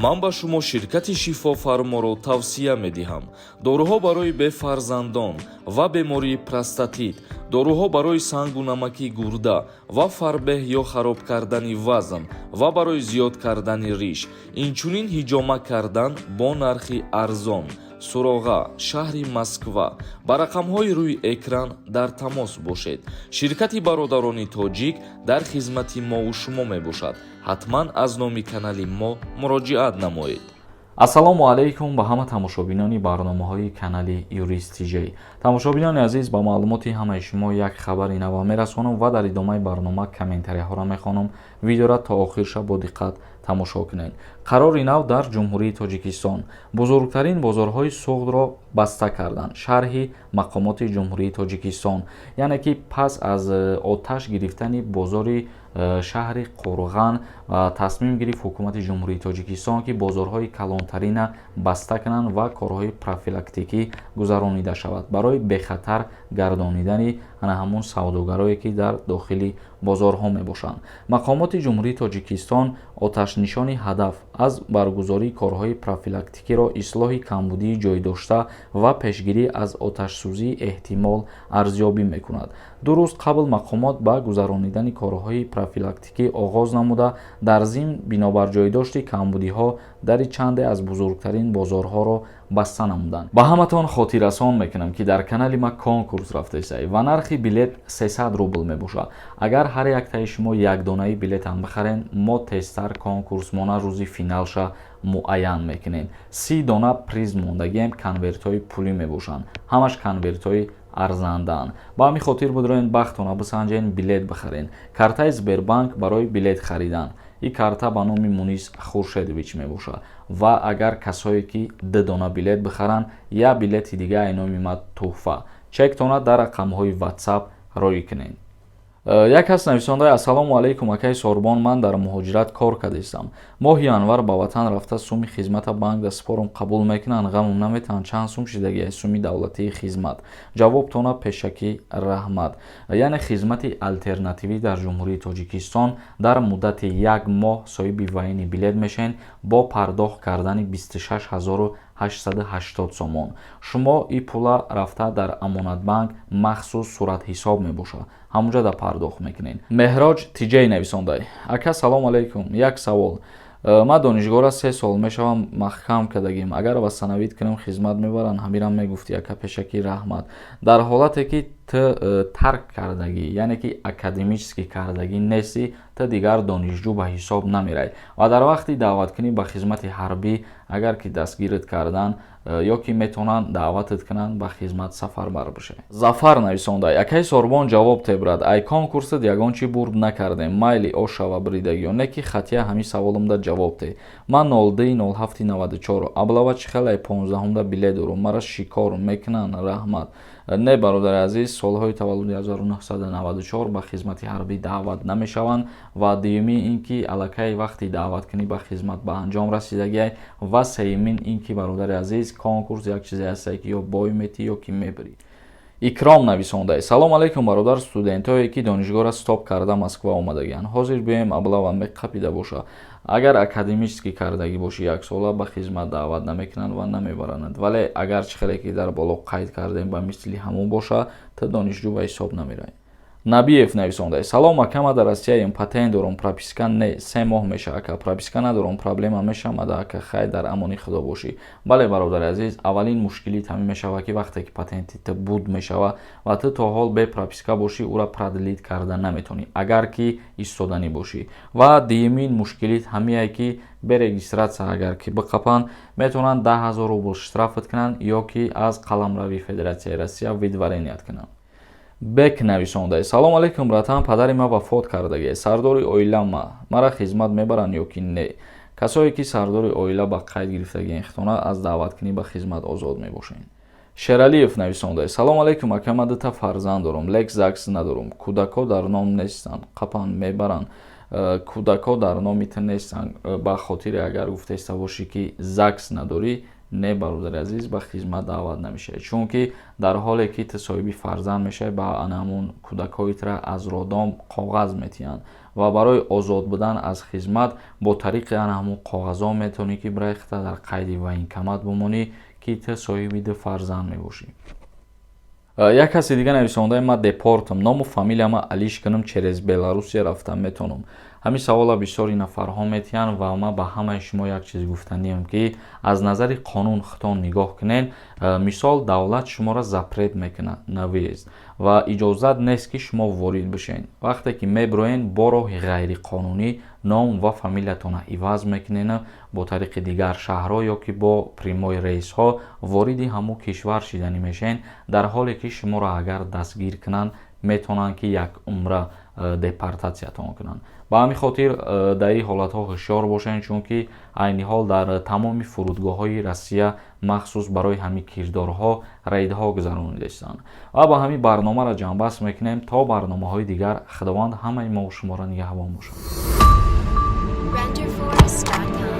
Ман ба шумо ширкати Шифофарморо тавсия медиҳам. Доруҳо барои бефарзандон ва бемории простатит, доруҳо барои сангу намаки гурда ва фарбеҳ ё хароб кардани вазн ва барои зиёд кардани риш, инчунин ҳиҷома кардан бо нархи арзон. Суроға: шаҳри Москва. Ба рақамҳои рӯи экран дар тамос бошед. Ширкати Бародарони Тоҷик дар хизмати мову шумо мебошад. Ҳатман аз номи канали мо муроҷиат намоед. Ассалому алайкум ба ҳама тамошобинони барномаҳои канали Юрист Тиҷей. Тамошобинони азиз, ба маълумоти ҳамаи шумо як хабари нава мерасонам ва дар идомаи барнома комментарияҳоро мехонам. Видеора то охирша бо диққат тамошо кунед. Қарори нав дар Ҷумҳурии Тоҷикистон: бузургтарин бозорҳои Суғдро баста карданд. Шарҳи мақомоти Ҷумҳурии Тоҷикистон. Яъне ки пас аз оташ гирифтани бозори шаҳри Қурған тасмим гирифт ҳукумати Ҷумҳурии Тоҷикистон, ки бозорҳои калонтарина баста кунанд ва корҳои профилактикӣ гузаронида шавад барои бехатар гардонидани ана ҳамун савдогарое, ки дар дохили бозорҳо мебошанд. Мақомоти Ҷумҳурии Тоҷикистон оташнишони ҳадаф аз баргузории корҳои профилактикиро ислоҳи камбудии ҷойдошта ва пешгирӣ аз оташсӯзии эҳтимол арзёбӣ мекунад. 2 рӯз қабл мақомот ба гузаронидани корҳои профилактикӣ оғоз намуда, дар зимн бинобар ҷойдошти камбудиҳо дари чанде аз бузургтарин бозорҳоро баста намуданд. Ба ҳаматон хотиррасон мекунам, ки дар канали ма конкурс рафтесай ва нархи билет 300 рубл мебошад. Агар ҳар яктаи шумо якдонаи билетам бихарен, мо тезтар конкурсмона рӯзи финалша муайян мекунем. 30 дона приз мондагием, конвертҳои пулӣ мебошанд, ҳамаш конвертҳои арзандаанд. Ба ҳамин хотир бидроен, бахтона бисанҷен, билет бихарен. Картаи Сбербанк барои билет харидан, ин карта ба номи Мунис Хуршедович мебошад. Ва агар касое ки ду дона билет бихаранд, як билети дига ай номи ма тӯҳфа. Чектона дар рақамҳои WhatsApp рӯй кунед. Як кас нависонда: «Ассалому алайкум, акаи Сорбон, ман дар муҳоҷират кор кардистам. Моҳи январ ба ватан рафта, суми хизмата банк да спорум, қабул мекунанд, ғамум наметаҳанд? Чанд сум шидагиай суми давлатии хизмат? Ҷавобтона пешакӣ, раҳмат». Яъне хизмати алтернативӣ дар Ҷумҳурии Тоҷикистон: дар муддати як моҳ соҳиби военный билет мешавед бо пардохт кардани 26 880 сомон. Шумо и пула рафта дар Амонатбанк, махсус суратҳисоб мебошад, ҳамунҷа да пардохт мекунед. Меҳроҷ Тиҷей нависондай: «Ака, салом алайкум, як савол. Ман донишгоҳра 3 сол мешавам маҳкам кардагим. Агар восстановить кунам, хизмат мебаранд? Ҳамирам мегуфтӣ, ака, пешакӣ раҳмат». Дар ҳолате ки ту тарк кардагӣ, яъне ки академический кардагӣ нестӣ, ту дигар донишҷӯ ба ҳисоб намерай ва дар вақти даъваткунӣ ба хизмати ҳарбӣ агар ки дастгират кардан ё ки метавонанд даъватат кунанд, ба хизмат сафарбар бошед. Зафар нависонда: «Акаи Сорбон, ҷавоб тебрад. Ай конкурсат ягон чӣ бурд накардем. Майли, ошава бридагиё не ки хатия ҳамин саволумда ҷавоб те. Ман 02.07.94, облава чӣ хел? Ай 15-умда билет дорум, мара шикор мекунанд? Раҳмат». Не, бародари азиз, солҳои таваллуди 1994 ба хизмати ҳарбӣ даъват намешаванд. Ва дуюмӣ ин ки аллакай вақти даъваткунӣ ба хизмат ба анҷом расидагиай. Ва сеюмин ин ки, бародари азиз, конкурс як чизе ҳастае, ки ё бой метӣ, ё ки мебирӣ. Икром нависонда: «Салом алайкум, бародар. Студентое ки донишгоҳра стоп карда, Москва омадагианд, ҳозир биёем, облава меқапида боша? Агар академический кардагӣ бошӣ яксола, ба хизмат даъват намекунанд ва намебаранад. Вале агар чӣ хеле ки дар боло қайд кардем, ба мисли ҳамон боша, ту донишҷӯ ба ҳисоб намерай». Набиев нависонда: «Салом, ака, ма дар Россияем, патент дорум, прописка не, 3 моҳ меша, ака, прописка надорум, проблема мешамада, ака? Хай, дар амони Худо бошӣ». Бале, бародари азиз, аввалин мушкили ҳамин мешавад, ки вақте ки патенти ту буд мешава ва ту то ҳол бе прописка бошӣ, ӯра продлить карда наметавонӣ, агар ки истоданӣ бошӣ. Ва дуюмин мушкилит ҳамие ки бе регистрация агар ки биқапанд, метавонанд 10 000 рубл штрафат кунанд ё ки аз қаламрави Федератсияи Россия выдворение ят кунанд. Бек нависонда: «Салом алейкум, братан, падари ма вафот кардагӣ, сардори оила, мара хизмат мебаранд ё ки не?» Касое ки сардори оила ба қайд гирифтагии хитона, аз даъваткунӣ ба хизмат озод мебошанд. Шералиев нависонда: «Салом алейкум, ака, ма дута фарзанд дорум, лек ЗАГС надорум, кӯдакҳо дар ном нестанд, қапанд мебаранд?» Кӯдакҳо дар номи ту нестанд, ба хотире агар гуфтаиста бошӣ, ки ЗАГС надорӣ, Не, бародари азиз, ба хизмат даъват намешавӣ, чунки дар ҳоле ки ту соҳиби фарзанд мешавӣ, ба ана ҳамун кӯдакҳоитра аз роддом коғаз метиҳанд ва барои озод будан аз хизмат бо тариқи ана ҳамун коғазҳо метавонӣ, ки барои худта дар қайди военкомат бимонӣ, ки ту соҳиби ду фарзанд мебошӣ. Як каси дига нависондаи: «Ман депортам, ному фамилияма алиш кунам, через Беларусия рафтам метавонам?» Ҳамин савола бисёри нафарҳо метиҳанд ва ман ба ҳамаи шумо як чиз гуфтаниям, ки аз назари қонун худтон нигоҳ кунед. Мисол, давлат шуморо запрет мекунад на въезд ва иҷозат нест, ки шумо ворид бишед. Вақте ки мебироен, бо роҳи ғайриқонунӣ ном ва фамилиятонро иваз мекунед, бо тариқи дигар шаҳрҳо ё ки бо прямой рейсҳо вориди ҳамун кишвар шиданӣ мешавед. Дар ҳоле ки шуморо агар дастгир кунанд, метавонанд, ки як умра депортатсиятон кунанд. Ба ҳамин хотир дар ин ҳолатҳо ҳушёр бошед, чунки айни ҳол дар тамоми фурудгоҳҳои Россия махсус барои ҳамин кирдорҳо рейдҳо гузаронида истодаанд. Ва ба ҳамин барномаро ҷамъбаст мекунем. То барномаҳои дигар Худованд ҳамаи мову шуморо нигаҳбон бошад. Renderforest.com.